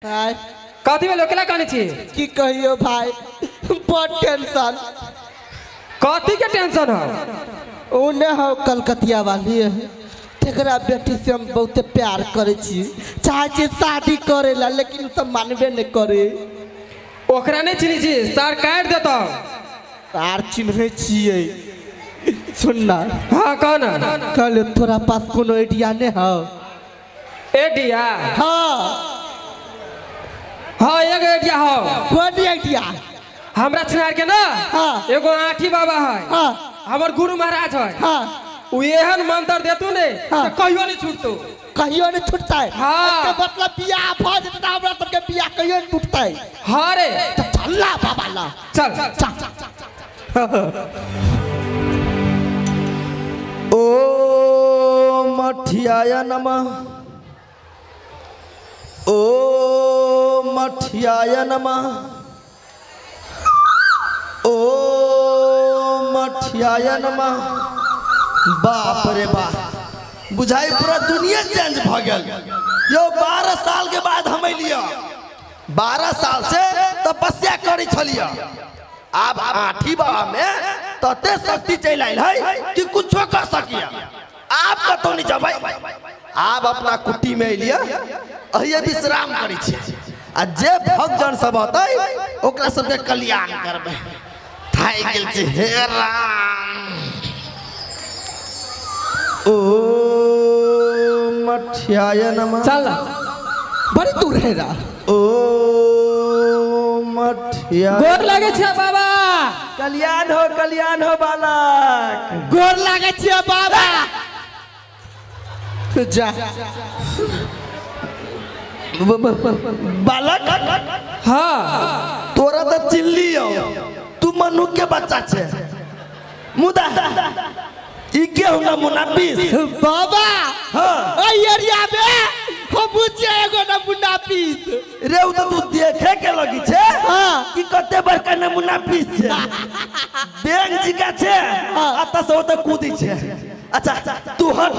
कथी भेलो केला कानै छी? की कहियो भाई, बड़ टेंशन। कथी के टेंशन है? ओ ने हो कलकतिया वाली है, तेकरा बेटी से हम बहुत प्यार करे छी, चाहे छी शादी करेला, लेकिन सब मानबे नहीं करे। ओकरा नहीं चिन्है छी? सर काट देतो। सार चिन्है छियै। सुनना। हाँ कह ना। कल तोरा पास कोनो आइडिया नहीं हो? आइडिया? हाँ हाँ एगो आइडिया हो। कौन आइडिया? हमरा छिनार के ना हाँ। एगो आठी बाबा है। हाँ। हमर गुरु महाराज है। हाँ। उ एहन मंत्र देतू ने हाँ। कहियो नहीं छूटतो। कहियो नहीं छूटता है। हाँ। इसका मतलब बियाह भ जेतै त हमरा सबके बियाह कहियो नहीं टूटता है। हाँ रे। तो चल बाबा ला। चल चल। ओम मठियाय नमः, ओम मठियाय नमः, ओम मठियाय नमः। बाप रे बाप, बुझाई पूरा दुनिया चेंज भ गेल यो। 12 साल के बाद हम अलियै, 12 साल से तपस्या करै छलियै। आब आठी बाबा में तते शक्ति चलि आयल है कि कुछो कर सकिए। आब कतौ नहीं जबै, आब अपना कुटी में अलियै, अहिए विश्राम करै छियै। आ जे भक्तजन सब अतै ओकरा सबके कल्याण करबै। थाकि गेल छी हे राम। ओम मठियाय नमः। चल बड़ी दूर है रा। ओम मठिया। गोर लागे छे बाबा। कल्याण हो, कल्याण हो बालक। गोर लागे छे बाबा। जा बालक। हाँ तोरा तो चिल्ली हो, तू मनु के बच्चा छे, मुदा ई के हो नमूना पीस बाबा। हाँ ए एरिया में हम बुझे एगो नमूना पीस रे। उ तो तू देखे के लगी छे। हाँ। कि कते बड़का नमूना पीस छे, बैंक जी का छे। हाँ। अत से ओते कूदी छे। अच्छा तू हट,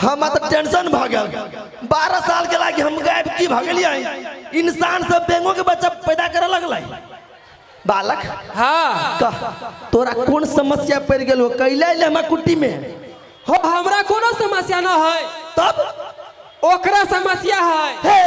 हम तो टेंशन भ गेल। 12 साल के लागी हम गायब की भ गेलियै। इंसान सब बेंगो के बच्चा पैदा करे लगलै। बालक हाँ कह, तोरा कौन समस्या पड़ गेल हो? कैला अइले हमरा कुटी में? हो हमरा कोनो समस्या न है। तब ओकरा समस्या है। हे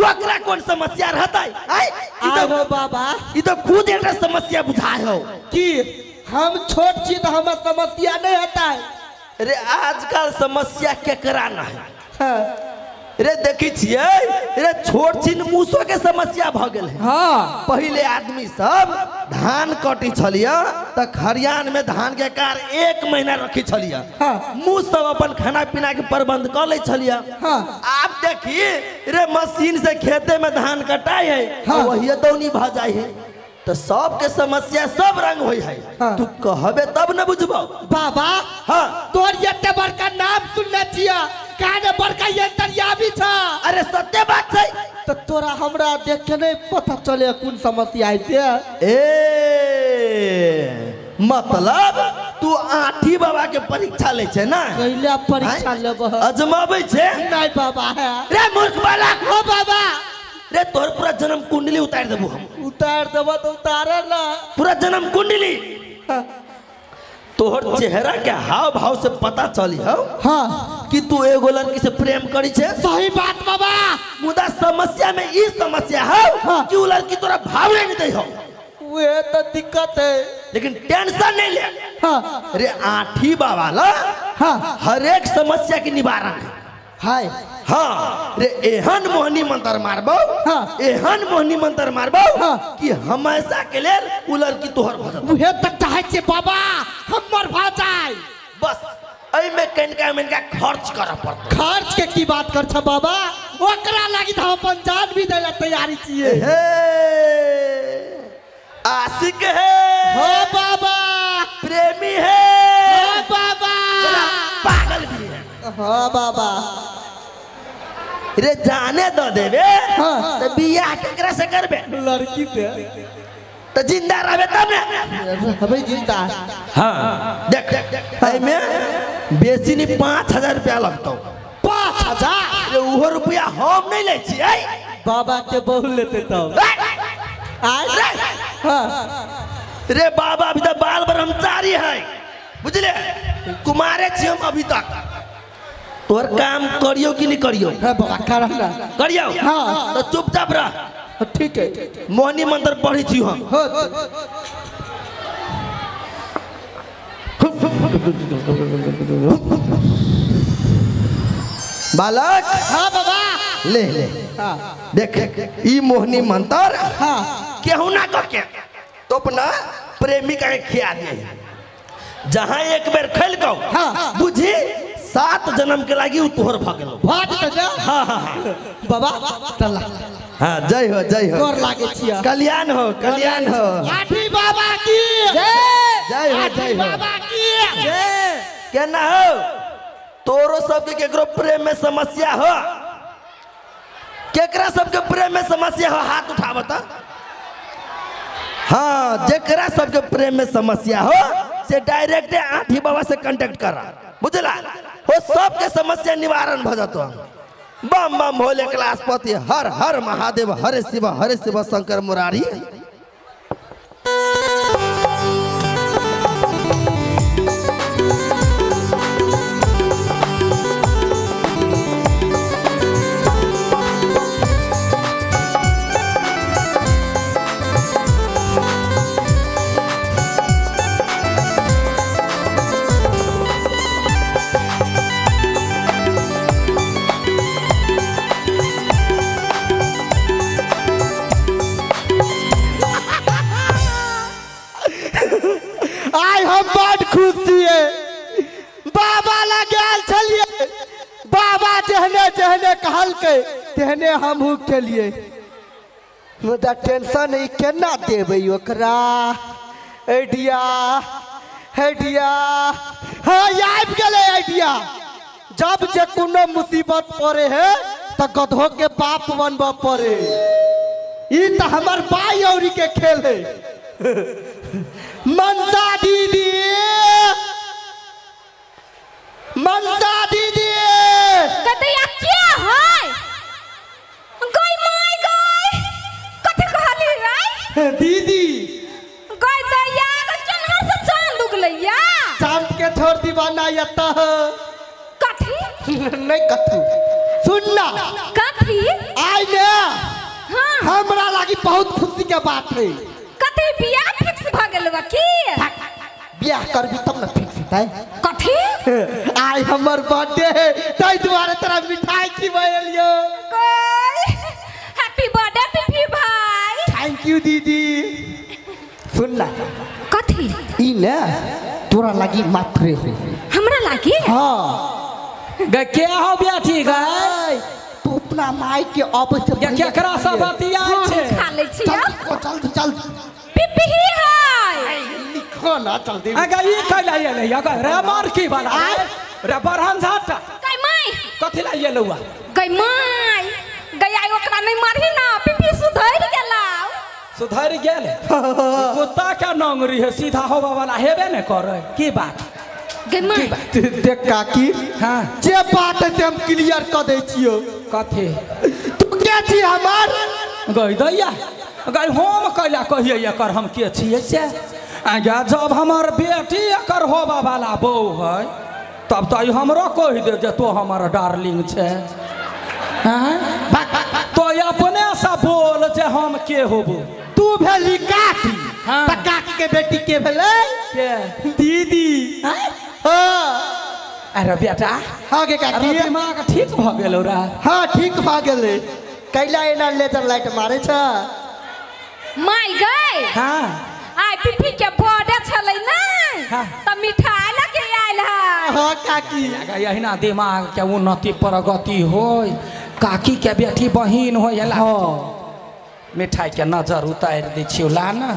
ओकरा कौन समस्या रहतै? आय ई तो बाबा ई तो खुद एकरा समस्या बुझाय हो कि हम छोट छी तो हमर समस्या नहीं होता है। रे आजकल समस्या केकरा न है। हाँ। रे देखी छियै रे, छोट छिन मूसो के समस्या भ गेल है। हाँ। पहिले आदमी सब धान कटी छलियै त खरियान में धान के कार 1 महीना रखी छलियै। हाँ। मूस सब अपन खाना पीना के प्रबंध कर लै छलियै। हाँ। आब देखी रे मशीन से खेते में धान कटाई है। हाँ। वही दौनी भ जाय है। तो सबके समस्या सब रंग होई है। हाँ। तू कहबे तब न बुझबो बाबा। हाँ। तोर एते बड़का नाम सुनने छियै, काने बड़का अंतर्यामी छ। अरे सत्य बात छै। तो तोरा हमरा देख के नहीं पता चले कोन समस्या है से। ए मतलब तू आठी बाबा के परीक्षा ले छे ना? कैला परीक्षा लेबह? अजमाबै छे? नहीं बाबा है। रे मूर्ख बालक। हो बाबा। रे तोर पूरा जन्म कुंडली उतार देबू हम। उतार देबो तो उतारे ना पूरा जन्म कुंडली। हाँ। तोहर चेहरा के हाव भाव से पता चली हो। हाँ। कि तू एगो लड़की से प्रेम करी छे। सही बात बाबा। मुदा समस्या में ई समस्या हो। हाँ। कि उ लड़की तोरा भाव नहीं दे हो। वे तो दिक्कत है, लेकिन टेंशन नहीं ले। हाँ। रे आठी बाबा ला। हाँ। हर एक समस्या के निवारण हाय। हाँ रे एहन मोहनी मंत्र मारबो। हाँ। एहन मोहनी मंत्र मारबो। हाँ। कि हमेशा के लेल उ लड़की तोहर भ जेतौ। उहे तक चाहै छियै बाबा, हमर भ जाय। बस एहिमे कनिका मनिका खर्च करऽ पड़तौ। खर्च के की बात कर छ बाबा, ओकरा लागि त हम अपन जान भी दै ला तैयारी छियै। हे आशिक है हो बाबा, प्रेमी है हो बाबा, पागल भी है हो बाबा। रे जाने दो देवे। हाँ। तो बियाह केकरा से करबे? लड़की से। तो जिंदा रहबे तब ने? रहबे जिंदा। हाँ देख एमे बेसी नहीं 5000 रुपया लगतौ। 5000? रे उहो रुपया हम नहीं लै छियै, बाबा के बहू लेते तब हाँ। रे बाबा अभी तक बाल ब्रह्मचारी है बुझले, कुमारे छी हम अभी तक। तोहर काम करियो कि नहीं करियो? हाँ बाबा करना करियो। हाँ। तो चुपचाप रह। ठीक है। मोहनी मंत्र पढ़ी छी हम। बालक। हाँ बाबा ले ले। हाँ। देख ई मोहनी मंत्र। हाँ। केहू ना कह के तो अपना प्रेमिका के खिया दे, जहाँ एक बेर खेल गो। हाँ। बुझी 7 जन्म के लागी तोहर भ गेलो। हाँ हाँ बाबा चल। हाँ जय हो जय हो। गोर लागे छिया। कल्याण हो कल्याण हो। आठी बाबा की जय। जय हो जय हो बाबा की जय। केना हो तोरो सबके केकरो प्रेम में समस्या हो? केकरा सबके प्रेम में समस्या हो हाथ उठावत। हाँ जेकरा सबके प्रेम में समस्या हो से डायरेक्ट आठी बाबा से कांटेक्ट करा बुझला, हो सबके समस्या निवारण भ जतो। बम बम भोले कैलाशपति हर हर महादेव हरे शिव शंकर मुरारी। खुश छियै बाबा लग गेल छलियै, बाबा जेहने जेहने कहलकै तेहने हमहूँ केलियै। मुदा टेंशन ई केना देबै ओकरा। आइडिया आइडिया हाँ आबि गेलै आइडिया। जब जे कोनो मुसीबत पड़े है तऽ गधो के बाप बनबऽ पड़े। ई तऽ हमर बाई औरी के खेल है। मनसा दीदी मनसा दीदी कतैया क्या है गई my गई कथि कहली रे दीदी? गई दैया के चन्हर से चांद उगलैया। चांद के छोड़ दीवाना यता कथि नहीं कथु सुनना कथि आई ने। हां हमरा लागी बहुत खुशी के बात है। कथि बियाह फिक्स भ गेल बा की? बियाह करबी तब न फिक्स हेतै। कथि? आइ हमर बर्थडे है ताहि दुआरे तोरा मिठाई खिबेलियो। हैप्पी बर्थडे पीपी भाई। Thank you दीदी। सुन ना कथि? ई ने तोरा लागी मात्रे हो। हमरा लागी? हां गे के हो बेटी गई तू अपना माई के अब से केकरा सब बतियाय छै? खा लै छी चल चल पीपी है लिखो ना जल्दी। अगे ई कैला एलै अगे रे मारकी वाला रे बरहन झाटा गई माई कथि ला एलौआ? गई माई गई आई ओकरा नहीं मारही ना पीपी सुधरि गेला। सुधरि गेल कुत्ता के नंगरी है सीधा होबा वाला हेबे ने करे की बात? गई माई देख काकी। हां जे बात है से हम क्लियर क दै छियो। कथि? तू के छी हमर? गई दैया गई हम कैला कहियै एकर हम के छियै से? आगे जब हमर बेटी एकर होबा वाला बहू है तब तो हमरो कहि दे जे तो हमर डार्लिंग छै। तो अपने से बोल जे हम के होबो। तू भेली काकी। हाँ। त काकी के बेटी के भेलै? के दीदी। हाँ। अरे बेटा। हाँ गे काकी। अरे दिमाग ठीक भ गेलौ रे? हाँ ठीक भ गेलै। कैला एना लेजर लाइट मारै छ? माय गई। हाँ आइ पीपी के बर्थडे छलै ने त मिठाई लके आयल है। हाँ काकी। एहिना दिमाग के उन्नति प्रगति होय, काकी के बेटी बहिन होय। हाँ मिठाई के नजर उतारि दै छियौ ला ना।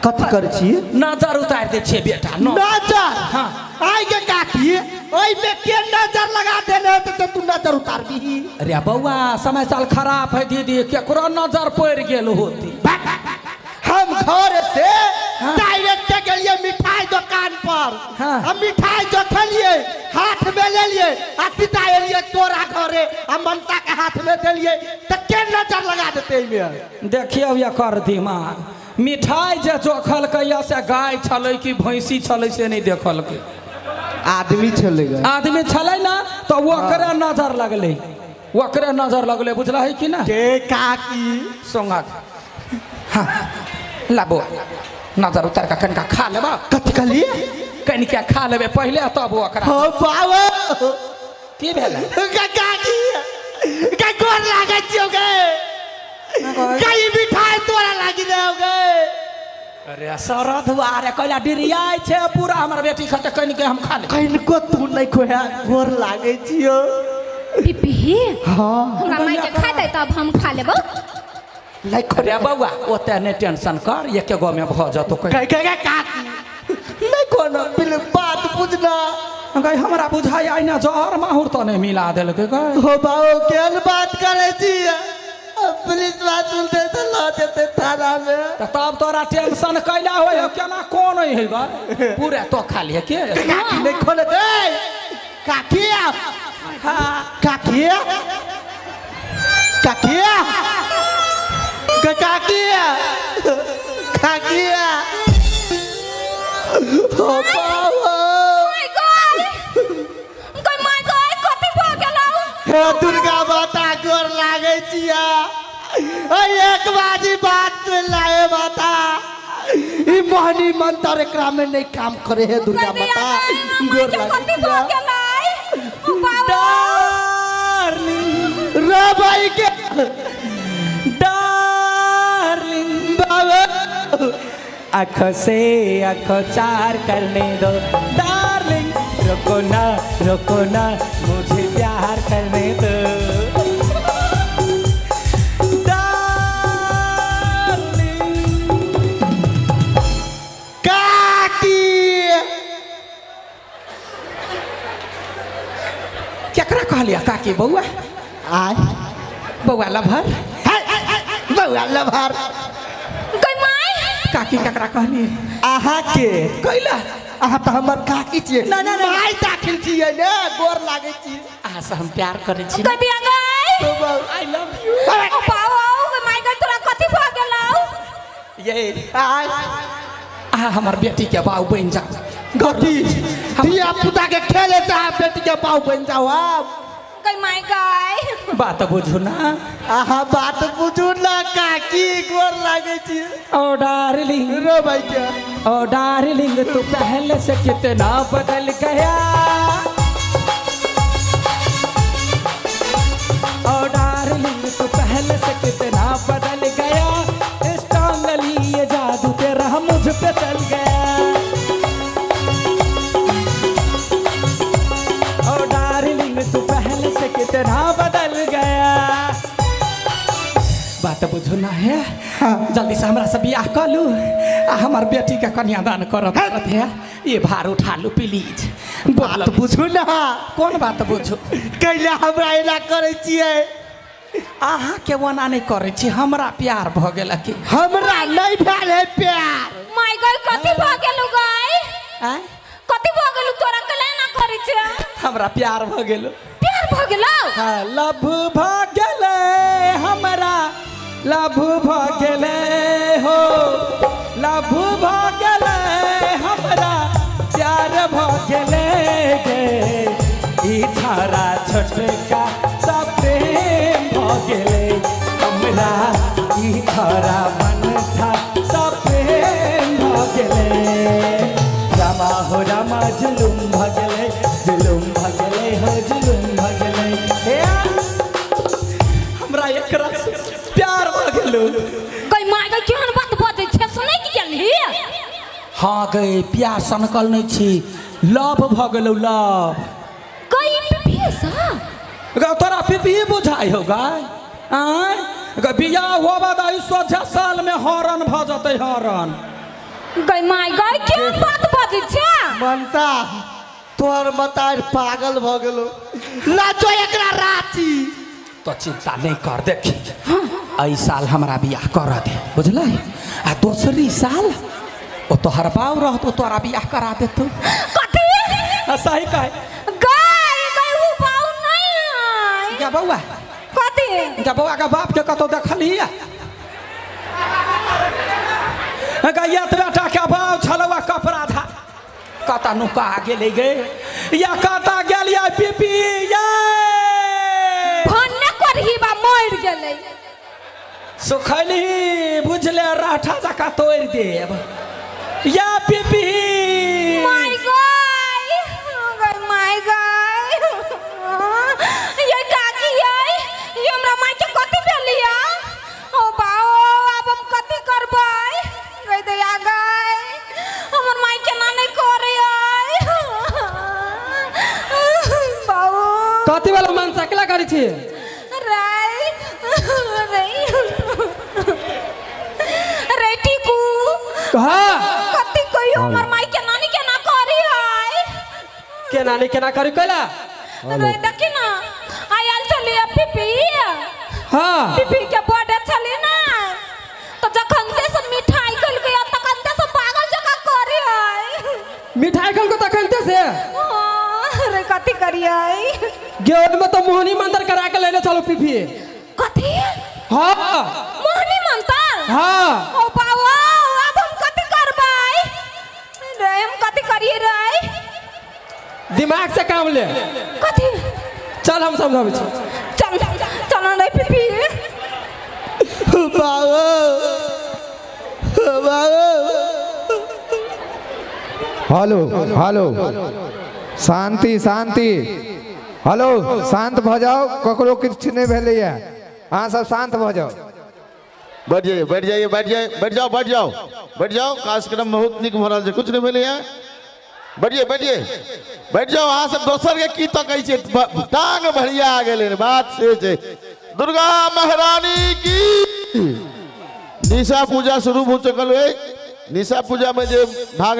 कथी करै छी? नजर उतारि दै छियै बेटा। नजर? हाँ आइ गे काकी ओहिमे के नजर लगा देने हेतै त तू नजर उतारबिही? अरे बौआ समय साल खराब है दीदी, केकरो नजर पड़ि गेल होती। हम घर से डायरेक्ट गेलिए मिठाई दुकान पर। पर हम मिठाई जो खेलिए हाथ में ले लिए आ सीधा एलिए तोरा घरे आ मनसा के हाथ में देलिए त के नजर लगा देते एमे। देखियो एकर दिमाग, मिठाई जे जोखलकै से गाय छलै कि भैंसी छलै से नहीं देखलकै, आदमी छलै। आदमी छलै ना तो ओकरे नजर लगलै, ओकरे नजर लगलै, बुझला है कि ना? के काकी सोंगा हाँ लाबो नजर उतार के कनिका खा लेबा। कथी कहलिए? कनिका खा लेबे पहिले तब ओकरा। हो बाबा की भेलै? काकी का गोर लागै छियौ गे, कई मिठाई तोरा लागि जाओ गे। अरे सरधुआ रे कैला डिरियाइ छे पूरा हमर बेटी खते कनिके हम खा ले। कनिको तू नहीं खोया गोर लागै छियौ। पिपी हां हमरा माय के खा दे तब हम खा लेबो। नहीं रे बौआ ओते नहीं टेंशन कर, एके गो में भ जतो। कह कह काकी नहीं कोनो बिल बात बुझना। गई हमरा बुझाय आइ ना जहर माहुर त नहीं मिला देलकै गई। हो बाबू केहन बात करै छी, पुलिस बात सुनते तो ला देते थाना में। तब तोरा टेंशन कैला होय हो, केना कोन है गई पूरा तो खा लिए के काकी नहीं खोले दे। काकी हां काकी काकी काकी काकी हो बाबा my God गई my God कथी भ गेलौ? हे दुर्गा माता गोर लागै छिया, एक बाजी बात सुन लाए माता, ई मोहनी मंत्र एकरा में नहीं काम करे है दुर्गा माता गोर लागै छिया। डार्लिंग रे भाई के डार्लिंग बाबा आँखों से आँखों चार करने दो, डार्लिंग रोको ना मुझे प्यार करने दो, डार्लिंग। काकी केकरा कहलिया काकी? बौआ आय बौआ लभर, बौआ लभर। काकी केकरा कहलिए? अहाँ के कैला? अहाँ त हमर काकी छियै। ना ना ना माय दाखिल छियै ने, गोर लागै छी। अहाँ से हम प्यार करै छी। कथी आ गई? I love you. ओ बाबा ओ my God तोरा कथी भ गेलौ? ये आय अहाँ हमर बेटी के बाऊ बनि जाउ। गथी धिया पुता के खेले त अहाँ बेटी के बाऊ बनि जाउ। आब गई my गई बात बुझू ना, अहाँ बात बुझू ना काकी गोर लागै छी। ओ डार्लिंग रो भाई के, ओ डार्लिंग तू पहले से कितना बदल गया, ओ डार्लिंग तू पहले से कितना बदल गया, स्ट्रांगली ये जादू तेरा मुझ पे चल गया, ओ डार्लिंग तू पहले से कितना बदल गया। बात बुझू ना है, जल्दी से हमरा से बियाह कर लू आ हमार बेटी के कन्यादान करब है, ये भार उठा लू प्लीज। बात बुझू ना। कौन बात बुझू? कैला हमरा एना करै छियै? अहाँ के ओना नहीं करै छी, हमरा प्यार भ गेल की? हमरा नहीं भेल है प्यार। My God कथी भ गेलौ गई? आय कथी भ गेलौ तोरा कैला एना करै छै? हमरा प्यार भ गेल। प्यार भ गेलौ? हां लव भ गेलै हमरा, लव भ गेलै हो, लव भ गेलै हमरा, प्यार भ गेलै गे, ई छाड़ा छोटका सब प्रेम भ गेलै हमरा, ई छाड़ा बनथा सब प्रेम भ गेलै। रामा हो रामा जुलुम भ गेलै, जुलुम भ गेलै हो जुलुम भ गेलै। हे हमरा एकरा प्यार भ गेलै। गई my गई केहन बात बजै छै सुनै की गेलही? हाँ गई प्यार सनकल नहीं छी, लव भ गेलौ लव। गई पिपी सा गा तोरा पिपी बुझाइ हो गाय? आय गा बियाह होबा दा सोझा साल में हॉर्न भ जतै हॉर्न। गई my गई केहन बात बजै छै? मनसा तोहर मतार पागल भ गेलौ, लाजो एकरा राची। तो चिंता नहीं कर, देखी एहि साल हमरा बियाह कर दे बुझलै, आ दोसरी साल ओ तोहर बाउ रहतो तोरा बियाह करा देतो। कथी? सही कहे गई गई उ बाउ नहीं है। गे बौआ कथी? गे बौआ के बाप के कतौ देखलियै? गई एतबे टा के बाउ छलौआ कपड़ा था कतऽ नुका गेलै गे या कतऽ गेलियै पीपी ये भन्ने करही बा मर गेलै। सुखैली बुझले राठा जका तोड़ि देब या पीपी। My गई गई my गई ये काकी ये हमरा माय के कथी भेलिया? ओ बाओ आब हम कथी करबै? गई दया गई हमर माय केना नहीं करे बाओ। कथी वाला मन सकला करै छी? रे टीकू हाँ कथी कहियो हमर माय केना नहीं केना करी है? केना नहीं केना करी कैला? रे देखी ना आयल छलियै पीपी। हाँ पीपी के बर्थडे छलै ना तो जखनते से मिठाई खलकै तखनते से पागल जकाँ करी है। मिठाई खलको तखनते से? हाँ रे कथी करियै? गेल में तो मोहनी मंत्र करा के लेने चलो पीपी। कथी? हाँ मोहनी मंत्र? हाँ ओ बाबा अब हम कथी करबै? रे हम कथी करियै रे? दिमाग से काम ले। कथी? चल हम समझाबै छी। चल चल रे पीपी। बाबा बाबा हेलो हेलो शांति शांति हेलो शांत भ जाओ ककरो किछु नहीं भेलैया अहाँ सब शांत भ जाओ। बैठ जाइए बैठ जाइए बैठ जाइए बैठ जाओ बैठ जाओ बैठ जाओ। कार्यक्रम बहुत नीक भऽ रहल छै कुछ नहीं भेलैया। बैठिए बैठिए बैठ जाओ। अहाँ सब दोसर के की तकै छियै टांग भरिया आ गेलै बात से छै। दुर्गा महारानी की निशा पूजा शुरू हो चुकल है। निशा पूजा में जे भाग